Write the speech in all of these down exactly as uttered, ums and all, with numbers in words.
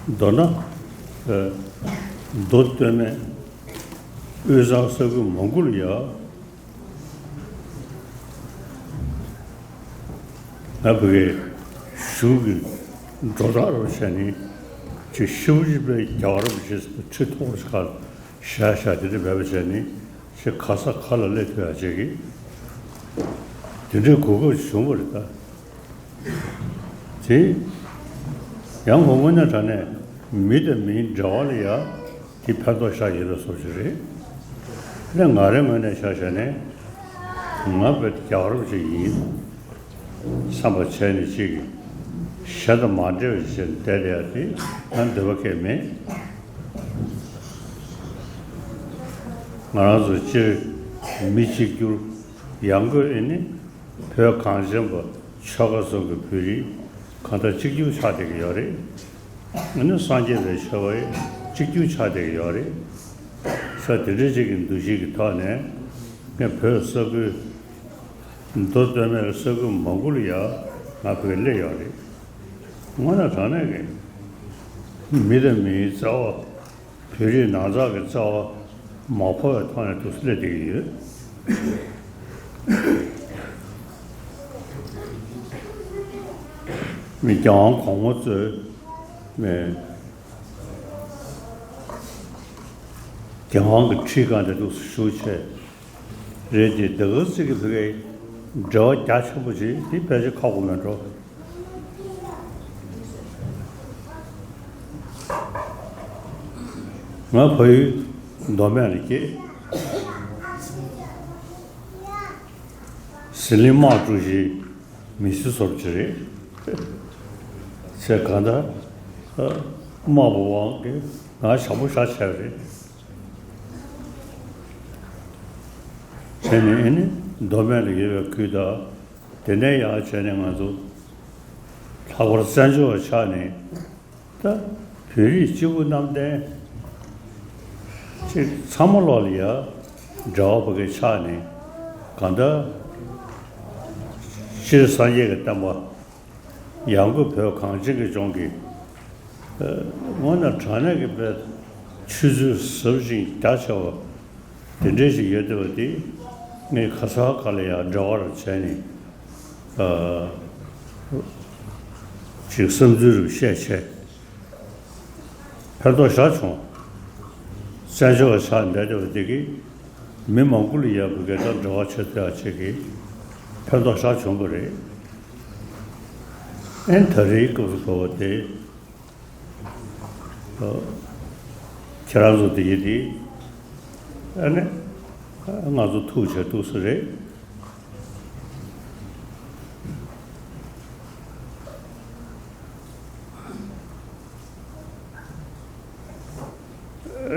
མདོར་ན། ཨ། མདོ་སྟོད་སྨད་དབུས་གཙང་ས་ཁུལ་མང་པོ་ལ་ཡ། ང་བོད་ཀྱི་གཞུང་གི་འགྲོ་སྟངས་རུ་བྱས་ནས་ཅིག་ཤི་བོ་ཅིག་པའི་རྒྱལ་བ་རིན་པོ་ཆེ་ཁྲི་ཐོག་ཁ་བཞག་བཞག་དེ་འདྲ་མེད་པ་བྱས་ནས་ཅིག་ག་ས་ག་ལ་སླེབས་ཐུབ་ཡ་ཅིག་གི་དེ་འདྲའི་གོ་སྐབས་བྱུང་བ་རེད་ད། དེ་ཡང་ངོ་དངོས་གནས་དྲང་གནས་མི་དང་མིའི་འབྲེལ་བ་ལ་ཡ་དེ་ཕན་ཐོགས་ཤག་ཡོད་པའི་བཟོ་ཅིག་རེད། ཨ་ནི་ང་རའི་ངོས་ནས་ཆ་བཞག་ནས་ང་བོད་རྒྱལ་བ་རིན་པོ་ཆེ་ཡིན། བསམ་པ་བྱས་ནས་ཅིག་གཞན་དང་མ་འབྲེལ་བ་ཞིག་བྱས་ནས་བསྡད་བསྡད་ཡ་དེ་ང་འདོད་པ་གང་ཡང་མེད། ང་རང་ཚོ་སྤྱིར་མི་གཅིག་གྱུར་ཡང་སྒོས་ཨེ་ནི་བོད་གངས་ཅན་པ་ཆོལ་ཁ་གསུམ་གྱི་བོད་རིགས་གང་ལྟར་གཅིག་གྱུར་ཆགས་བསྡད་ཀྱི་ཡོད་རེད། ཨ་ནི་སངས་རྒྱས་པའི་ཆོས་པ་ཡང་གཅིག་གྱུར་ཆགས་བསྡད་ཀྱི་ཡོད་རེད། ས་དེ་འདྲ་ཅིག་གི་འདུ་ཤེས་ཀྱི་ཐོག་ནས་ངས་བོད་ས་ཁུལ་མདོ་སྟོད་སྨད་ཀྱི་ས་ཁུལ་མང་པོ་ལ་ཡ་ང་བོད་སླེབས་ཡོད་རེད། དངོས་གནས་དྲང་གནས་ཀྱི་མི་དང་མིའི་རྩ་བ། བོད་རིགས་ནང་ཚགས་ཀྱི་རྩ་བ་མ་བོར་བའི་ཐོག་ནས་འདུག་སེ་སླེབས་བསྡད་ཀྱི་ཡོད། མི་རྒྱལ་དབང་གོང་མ་གཙོས་མི་རྒྱལ་དབང་གི་ཁྲི་སྒང་དེ་འདུག་སེ་བཞུགས་བྱས། རེད་དེ། ད་ག་ཟེ་གི་བོད་ཀྱི་འབྲེལ་བ་རྒྱ་ཆེན་པོ་ཅིག་དེ་ཕལ་ཆེར་ཁག་པོ་མེད་འགྲོ། ང་ཕ་ཡུལ་མདོ་སྨད་ལ་སྐྱེས། ཟི་ལིང་དམག་གྲུ་བཞིའི་མི་སེར་ཟུར་པ་ཅིག་རེད། ཚེ་གང་ལྟར་དམག་པ་དབང་གིས་ང་བྱམས་པོ་ཞེ་དྲག་བྱས་པ་རེད། བྱས་ནས་ཨ་ནི་མདོ་སྨད་ལ་ཡོད་པའི་ཁུལ་དང་། དེ་ནས་ཡར་བྱས་ནས་ང་ཚོ་ལྷག་པར་བཙན་བྱོལ་བ་ཆགས་ནས་ད་བོད་རིགས་སྐྱེས་བུ་གནམ་བསྟན་ཅིག་ཚང་མ་ལོག་ལ་ཡ་འབྲེལ་བ་ཕ་གི་ཆགས་ནས་གང་ལྟར་སྤྱིར་སངས་རྒྱས་ཀྱི་བསྟན་པ། ཡང་སྒོས་བོད་གངས་ཅན་གྱི་ལྗོངས་ཀྱི་དངོས་གནས་དྲང་གནས་ཀྱི་དཔེ་ཆུ་ཚོད་ཟབ་ཅིང་རྒྱ་ཆེ་བ་དེ་འདྲས་ཞིག་ཡོད་བསྡད་པ་དེ་ངས་ག་ས་ག་ལ་ཡང་འབྲེལ་བ་ར་བྱས་ནས་ཅིག་བསམ་ཚུལ་རུ་བཤད་བྱས། ཕན་ཐོགས་ཞེ་དྲག་བྱུང་། བཙན་བྱོལ་བ་ཆགས་བསྡད་བསྡད་པ་དེ་གིས་མི་མང་པོ་ལ་ཡང་བོད་སྐད་དང་འབྲེལ་བ་བྱེད་ཐུབ་ཡག་ཅིག་གི་ཕན་ཐོགས་ཞེ་དྲག་བྱུང་གི་རེད། ཨན་ད་རེས་སྐབས་སུ་བབས་པ་དེ། ཁྱེད་རང་ཚོ་དེ་ཡིན་དེ། ཨ་ནི་ང་ཚོ་ཐུག་བྱས་ཐུག་ས་རེད།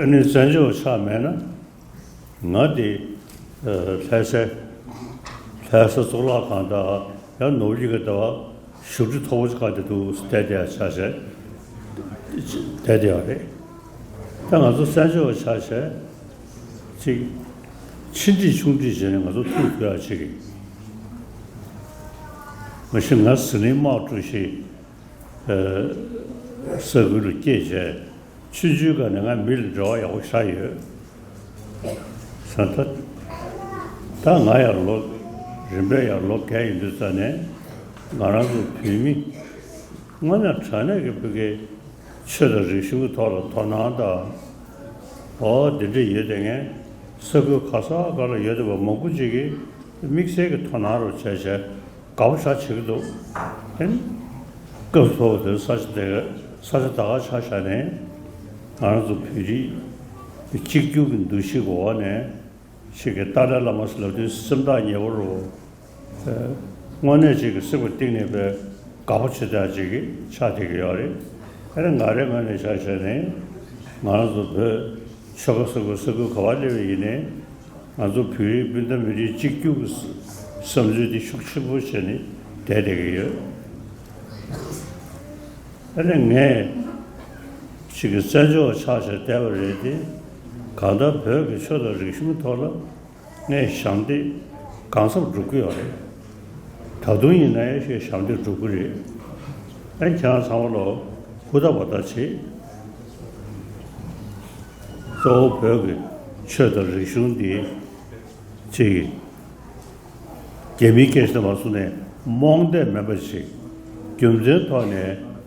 ཨ་ནི་བཙན་བྱོལ་ཆགས་མེད་ན། ང་དེ་ལྷ་སའི་ལྷ་ས་གཙུག་ལག་ཁང་དང་ཡང་ནོར་བུ་གླིང་ག་དེ་བ་བཞུགས་ཁྲི་མཐོ་པོ་ཅིག་ག་དེ་འདུག་བསྡད་བསྡད་ཆ་བྱས་བསྡད་བསྡད་ཡོད་རེད། ད་ང་ཚོ་བཙན་བྱོལ་བ་ཆ་བྱས་ཅིག་ཆེ་འབྲིང་ཆུང་འབྲིང་བྱས་ནས་ང་ཚོ་ཐུག་ཐུབ་ཡག་ཅིག་གི་མ་གཞི་ང་ཟི་ལིང་དམག་གྲུ་བཞི་ས་ཁུལ་ལ་སྐྱེས་བྱས། ཆུང་ཆུང་སྒང་ནས་ང་མི་ལ་འབྲེལ་བ་ཡག་པོ་ཞེ་དྲག་ཡོད། ས་ད་ད་ང་ཡང་ལོ་རིམ་པས་ཡང་ལོ་རྒས་ཡིན་དུས་ཙ་ནས་ང་རང་ཚོ་བོད་མི་དངོས་གནས་དྲང་གནས་ཀྱི་བོད་སྐད་ཆོས་དང་རིག་གཞུང་གི་ཐོག་ལ་དོ་སྣང་དང་། འོ་དེ་འདྲ་ཡོད་དེ་ངས་ས་ཁུལ་ག་ས་ག་ལ་ཡོད་བསྡད་པ་མང་པོ་ཅིག་གིས་དམིགས་བསལ་གྱི་དོ་སྣང་རུ་བྱས་བྱས། དགའ་པོ་ཞེ་དྲག་བྱེད་ཀྱི་འདུག་ཨན། སྐབས་སུ་བབས་པ་དེར་ས་ཆ་དེ་ས་ཆ་ད་ག་ཆ་བཞག་ནས་ང་རང་ཚོ་བོད་རིགས་གཅིག་གྱུར་གྱི་འདུ་ཤེས་ཀྱི་འོག་ནས་ཅིག་གི་ཏཱ་ལའི་བླ་མ་ཟེར་ལབ་དུས་སེམས་ཐག་ཉེ་བོ་རུ། དངོས་གནས་ཅིག་གི་སེམས་ཀྱི་གཏིང་ནས་དཔེ་དགའ་པོ་བྱེད་ཡག་ཅིག་གི་ཆགས་བསྡད་ཀྱི་ཡོད་རེད། ཨ་ནི་ང་རའི་ངོས་ནས་ཆ་བཞག་ནས་ང་རང་ཚོ་བོད་ཆོལ་ཁ་གསུམ་གྱི་ས་ཁུལ་ག་པར་སླེབས་པ་ཡིན་ནའི། ང་ཚོ་བོད་རིགས་སྤུན་ཟླ་མི་རིགས་གཅིག་གྱུར་གྱི་བསམ་ཚུལ་དེ་ཤུགས་ཆེན་པོ་བྱས་ནས་བསྡད་བསྡད་ཀྱི་ཡོད། ཨ་ནི་ངས་ཅིག་གི་བཙན་བྱོལ་བ་ཆགས་བྱས་བསྡད་པ་རེད་དེ། གང་ལྟར་བོད་ཀྱི་ཆོས་དང་རིག་གཞུང་ཐོག་ལ་ངས་ཞབས་འདེགས་གང་འཚམ་སྒྲུབ་ཀྱི་ཡོད་རེད། ད་དུང་ཡིན་ན་ཡང་ཞེས་ཞབས་འདེགས་སྒྲུབ་ཀྱི་རེད། ཨ་ནི་ཁྱེད་རང་ཚང་མ་ལོ་ཧུར་ཐག་འབད་ཐག་བྱེད། གཙོ་བོ་བོད་ཀྱི་ཆོས་དང་རིག་གཞུང་འདི་གཅིག་གི་རྒྱ་མིའི་སྐད་ཆ་མ་གསུངས་ནས་རྨོངས་དད་མེད་པ་ཞིག་རྒྱུ་མཚན་ཐོག་ནས་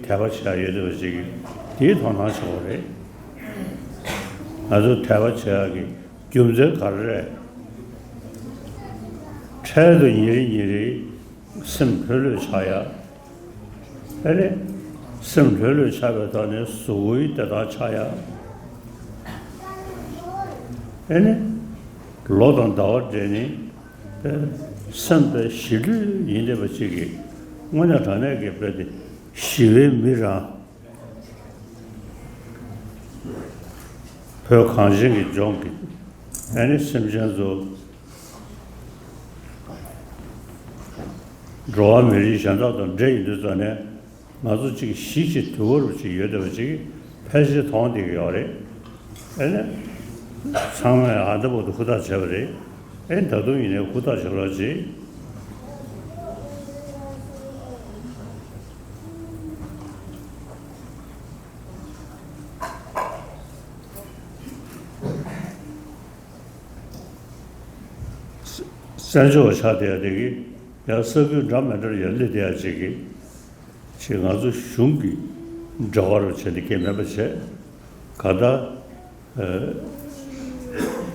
དད་པ་བྱེད་ཡ་ཡོད་བསྡད་པ་ཞིག་འདིའི་དོ་སྣང་བྱེད་དགོས་རེད། ང་ཚོ་དད་པ་བྱེད་ཡ་གི་རྒྱུ་མཚན་ག་རེ་རེད། འཕྲལ་དུ་ཉིན་རེ་ཉིན་རེ་སེམས་ལྷོད་ལྷོད་ཆགས་ཡ། ཨེ་ནི། སེམས་ལྷོད་ལྷོད་ཆགས་པའི་ཐོག་ནས་གཟུགས་པོའི་བདེ་ཐང་ཆགས་ཡ། ཨེ་ནི། ལོ་དང་ཟླ་བ་འདྲེས་ནས་སེམས་དཔའ་ཞི་ལྷོད་ཡིན་བསྡད་པ་ཅིག་གིས་དངོས་གནས་དྲང་གནས་ཀྱི་དཔེ་དེ་ཞི་བའི་མི་རང་། བོད་གངས་ཅན་གྱི་ལྗོངས་ཀྱི་ཨེ་ནི་སེམས་ཅན་ཚོ། འགྲོ་བ་མི་རིགས་གཞན་དག་དང་འདྲེས་ཡིན་དུས་ཙང་ནས་ང་ཚོ་གཅིག་གཞིས་བྱེས་དུལ་བ་རུ་གཅིག་ཡོད་བསྡད་པ་ཅིག་ཕལ་ཆེར་མཐོང་བསྡད་ཀྱི་ཡོད་རེད། ཨེ་ནས། ཚང་མས་ཨ་འདྲ་པོ་དུ་ཧུར་ཐག་བྱས་པ་རེད། ཨེ་ད་དུང་ཡིན་ནའི་ཧུར་ཐག་བྱེད་རོགས་གྱིས། བཙན་བྱོལ་བ་ཆགས་བསྡད་ཡ་དེ་གི་ཡང་ས་ཁུལ་འདྲ་མི་འདྲར་ཡང་སླེབས་བསྡད་ཡ་ཅིག་གི་ཅིག་ང་ཚོ་གཞུང་གི་འབྲེལ་བ་རུ་བྱས་ནས་སྐད་མེད་པ་བྱས། གང་ལྟར་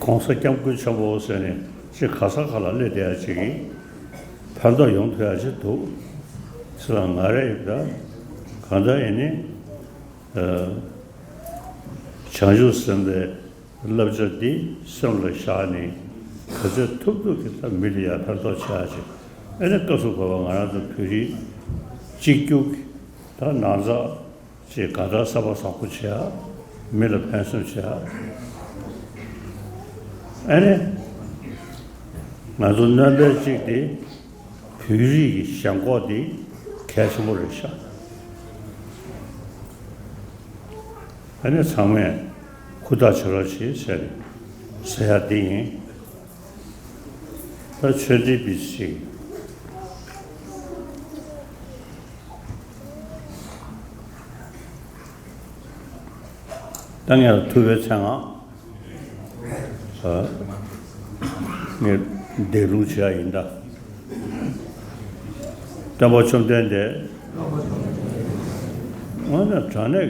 ཨ་༸གོང་ས་༸སྐྱབས་མགོན་ཆེན་པོ་ཟེར་ནས་ཅིག་ག་ས་ག་ལ་སླེབས་བསྡད་ཡ་ཅིག་གི་ཕན་ཐོགས་ཡོང་ཐུབ་ཡ་ཅིག་འདུག་ཟེར་ལ་ང་རེ་ཡིན་ད། གང་ལྟར་ཡིན་ནི་ཨ་བྱང་ཆུབ་སེམས་དཔའི་བསླབ་བྱ་འདི་སེམས་ལ་བཞག་ནས་ག་ཚོད་ཐུབ་ཐུབ་ཀྱིས་ད་མི་ལ་ཡང་ཕན་ཐོགས་བྱེད་ཡ་ཅིག་ཨེ་ནས་སྐབས་སུ་བབས་པ་ང་རང་ཚོ་བོད་རིགས་གཅིག་གྱུར་གྱི་ད་ནང་ཚགས་ཅིག་ག་ད་བསམ་པ་བཟང་པོ་བྱེད་ཡ། མི་ལ་ཕན་སེམས་བྱེད་ཡ། ཨེ་ནས་ང་ཚོ་སྣོན་པའི་གཅིག་དེ་བོད་རིགས་ཀྱི་ཞེན་ཁོག་དེ་གལ་ཆེན་པོ་རེད་ཤག་ཨ་ནི་ཚང་མས་ཧུར་ཐག་བྱེད་རོགས་བྱེད་ཟེར་ཟེར་ཡ་འདི་ཡིན། ད་ཆོས་འབྲེལ་པི་ཅིག་ད་ངས་ཐུབ་པའི་མཚན་སྔགས་ངས་འདས་ལུང་བྱེད་ཡ་ཡིན་ད། སྟོན་པ་བཅོམ་ལྡན་འདས། དངོས་གནས་དྲང་གནས་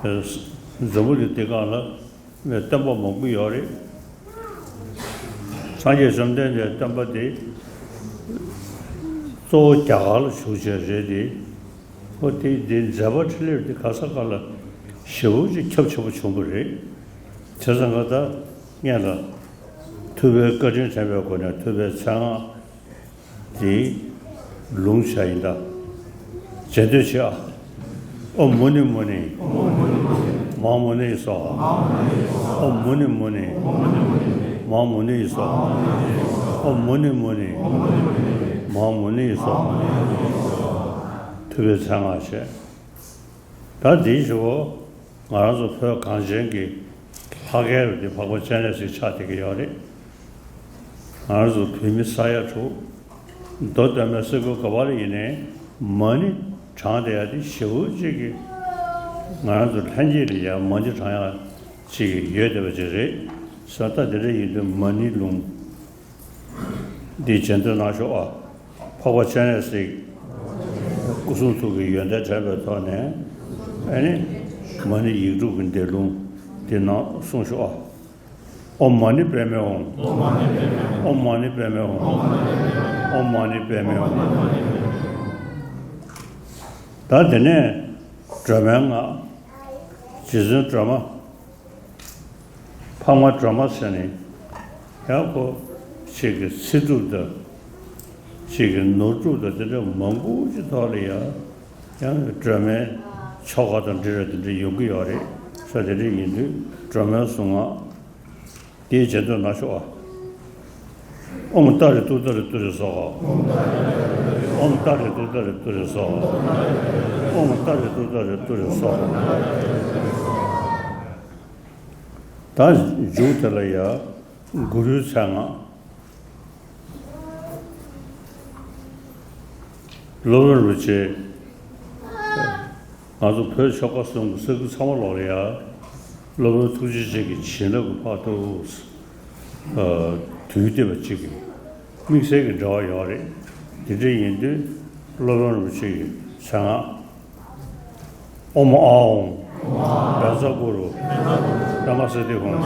ཀྱི་འཛམ་བུ་གླིང་འདི་སྒང་ལ་སྟོན་པ་མང་པོ་ཡོད་རེད། སངས་རྒྱས་བཅོམ་ལྡན་འདས་སྟོན་པ་དེ་གཙོ་བོ་རྒྱ་གར་ལ་བཞུགས་བྱས་རེད་དེ། ཨོ་དེ་དེ་མཛད་པ་འཕྲིན་ལས་དེ་ག་ས་ག་ལ་ཞེ་པོ་ཅིག་ཁྱབ་ཆེན་པོ་བྱུང་བ་རེད། བྱས་ཙང་ང་ད་སྔོན་ལ་ཐུབ་པའི་བཀའ་དྲིན་དྲན་པའི་སྒོ་ནས་ཐུབ་པའི་མཚན་སྔགས་དེ་ལུང་བྱས་ཡིན་ད། རྗེས་ཟློས་བྱེད་ཨ། ཨོཾ་མུ་ནི་མུ་ནི། མ་ཧཱ་མུ་ནི་ཡེ་སྭཱ་ཧཱ། ཨོཾ་མུ་ནི་མུ་ནི། མ་ཧཱ་མུ་ནི་ཡེ་སྭཱ་ཧཱ། ཨོཾ་མུ་ནི་མུ་ནི། མ་ཧཱ་མུ་ནི་ཡེ་སྭཱ་ཧཱ། ཐུབ་པའི་མཚན་སྔགས་བྱས། ད་འདིའི་གཞུག་གུ་ང་རང་ཚོ་བོད་གངས་ཅན་གྱི་ལྷ་སྐལ་རུ་དེ་འཕགས་པ་སྤྱན་རས་གཟིགས་ཆགས་བསྡད་ཀྱི་ཡོད་རེད། ང་རང་ཚོ་བོད་མི་ས་ཡ་དྲུག་མདོ་སྟོད་སྨད་ས་ཁུལ་ག་པར་ཡིན་ནའི་མ་ཎི་བགྲང་བསྡད་ཡ་དེ་ཞེ་པོ་ཅིག་གི་ང་རང་ཚོ་ལྷན་སྐྱེས་ལ་ཡང་མ་ཎི་བགྲང་ཡ་ཅིག་ཡོད་བསྡད་པ་ཅིག་རེད། ས་ད་དེ་འདྲ་ཡིན་དུས་མ་ཎི་ལུང་འདི་རྗེས་ཟློས་གནང་ཤོག་ཨ། འཕགས་པ་སྤྱན་རས་གཟིགས་སྐུ་གསུང་ཐུགས་ཀྱི་ཡོན་ཏན་དྲན་པའི་ཐོག་ནས་ཨ་ནི་མ་ཎི་ཡིག་དྲུག་གི་འདས་ལུང་འདི་ནང་གསུངས་ཤོག་ཨ། ཨོཾ་མ་ཎི་པདྨེ་ཧཱུྃ། ཨོཾ་མ་ཎི་པདྨེ་ཧཱུྃ། ཨོཾ་མ་ཎི་པདྨེ་ཧཱུྃ། ད་དེ་ནས་སྒྲོལ་མའི་སྔགས། རྗེ་བཙུན་སྒྲོལ་མ། འཕགས་མ་སྒྲོལ་མ་ཟེར་ནས་ཡང་ཁོ་ཅིག་གི་ཚེ་སྒྲུབ་དང་ཅིག་གི་ནོར་སྒྲུབ་དང་དེ་འདྲ་མང་པོ་ཅིག་ཐོག་ལ་ཡང་ཡང་སྒྲོལ་མའི་ཆོ་ག་དང་འབྲེལ་བ་དེ་འདྲ་ཡོང་གི་ཡོད་རེད། ས་དེ་འདྲ་ཡིན་དུས་སྒྲོལ་མའི་གཟུངས་སྔགས་དེའི་རྗེས་ཟློས་གནང་ཤོག་ཨ། ཨོཾ་ཏཱ་རེ་ཏུཏྟཱ་རེ་ཏུ་རེ་སྭཱ་ཧཱ། ཨོཾ་ཏཱ་རེ་ཏུཏྟཱ་རེ་ཏུ་རེ་སྭཱ་ཧཱ། ཨོཾ་ཏཱ་རེ་ཏུཏྟཱ་རེ་ཏུ་རེ་སྭཱ་ཧཱ། ད་མཇུག་དེ་ལ་ཡ་གུ་རུའི་མཚན་སྔགས། སློབ་དཔོན་རིན་པོ་ཆེ། ང་ཚོ་བོད་ཆོལ་ཁ་གསུམ་གྱི་ས་ཁུལ་ཚང་མ་ལོག་ལ་ཡ། སློབ་དཔོན་ཐུགས་རྗེ་ཅན་གྱི་བྱིན་རླབས་ཀྱི་བར་དུ། ཨ། དུས་འདས་པ་གཅིག་གི་དམིགས་བསལ་གྱི་འབྲེལ་བ་ཡོད་རེད། དེ་འདྲ་ཡིན་དུས་སློབ་དཔོན་རིན་པོ་ཆེ་གི་མཚན་སྔགས། ཨོཾ་ཨཱཿཧཱུྃ། བཛྲ་གུ་རུ། པདྨ་སིདྡྷི་ཧཱུྃ།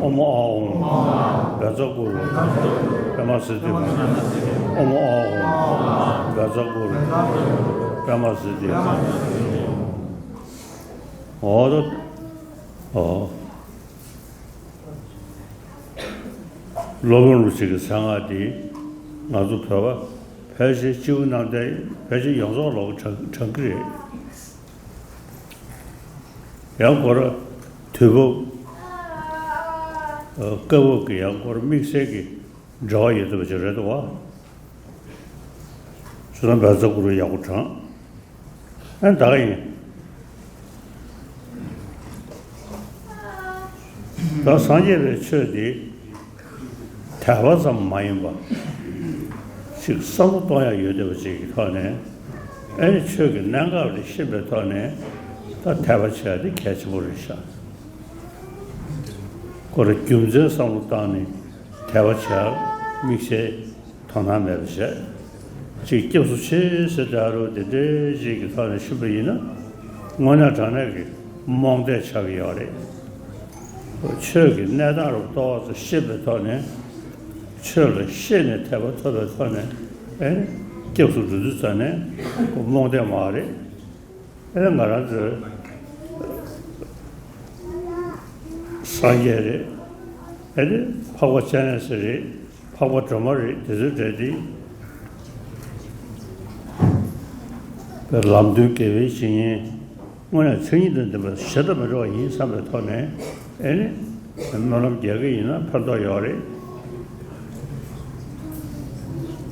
ཨོཾ་ཨཱཿཧཱུྃ། བཛྲ་གུ་རུ། པདྨ་སིདྡྷི་ཧཱུྃ། ཨོཾ་ཨཱཿཧཱུྃ། བཛྲ་གུ་རུ། པདྨ་སིདྡྷི་ཧཱུྃ། འོ་ད། ཨོ། སློབ་དཔོན་རིན་པོ་ཆེ་གི་མཚན་སྔགས་འདི་ང་ཚོ་བོད་པ་ཕལ་ཆེར་སྤྱི་བོ་གནམ་བསྟན་ཕལ་ཆེར་ཡོངས་རྫོགས་ལ་གྲགས་གྲགས་ཀྱི་རེད། ཡང་སྐོར་དུས་བབ། ཨ། སྐབས་བབ་ཀྱི་ཡང་སྐོར་དམིགས་བསལ་གྱི་འབྲེལ་བ་ཡོད་བསྡད་པ་ཅིག་རེད་འདུག་བ། བྱས་ཙང་བཛྲ་གུ་རུ་ཡག་པོ་དྲངས། ཨ། ད་ག་ཡིན། ད་སངས་རྒྱས་པའི་ཆོས་འདི་དད་པ་ཙམ་མ་ཡིན་པ་ཅིག་བསམ་བློ་གཏོང་ཡག་ཡོད་བསྡད་པ་ཅིག་གི་ཐོག་ནས། ཨ་ནི་ཆོས་ཀྱི་གནད་འགག་འདི་ཤེས་པའི་ཐོག་ནས་ད་དད་པ་བྱེད་ཡག་འདི་གལ་ཆེན་པོ་རེད་ཤག། ཁོ་ར་རྒྱུ་མཚན་བསམ་བློ་བཏང་ནས་དད་པ་བྱེད་ཡག་དམིགས་བསལ་དོ་སྣང་མེད་པ་བྱས། ཅིག་སྐྱབས་སུ་མཆི་ཟེར་ད་རུང་དེ་འདྲའི་ཞིག་གི་ཐོག་ནས་ཞུས་པ་ཡིན་ན། དངོས་གནས་དྲང་གནས་ཀྱི་རྨོངས་དད་ཆགས་ཀྱི་ཡོད་རེད། ཆོས་ཀྱི་གནས་སྟངས་རུ་ཏོག་ཙམ་ཤེས་པའི་ཐོག་ནས། ཆོས་ལ་ཤེས་ནས་དད་པ་ཐོབ་པའི་ཐོག་ནས། ཨེ། སྐྱབས་སུ་འགྲོ་དུས་ཙམ་ནས་རྨོངས་དད་མ་རེད། ཨེ། ང་རང་ཚོའི་སངས་རྒྱས་རེད། ཨེ་ནི་འཕགས་པ་སྤྱན་རས་གཟིགས་རེད། འཕགས་པ་སྒྲོལ་མ་རེད། དེ་ཚོའི་གྲས་དེ་ལམ་སྟོན་དགེ་བའི་བཤེས་གཉེན། དངོས་གནས་མཚན་ཉིད་དང་ལྡན་པ་གཞན་དང་མི་འདྲ་བ་ཡིན་བསམ་པའི་ཐོག་ནས། ཨེ་ནི་སྨོན་ལམ་རྒྱག་གི་ཡིན་ན་ཕན་ཐོགས་ཡོད་རེད།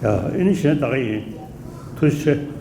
ཡ། ཨེ་ནི་གཞན་ད་ག་ཡིན། ཐུགས་རྗེ་ཆེ།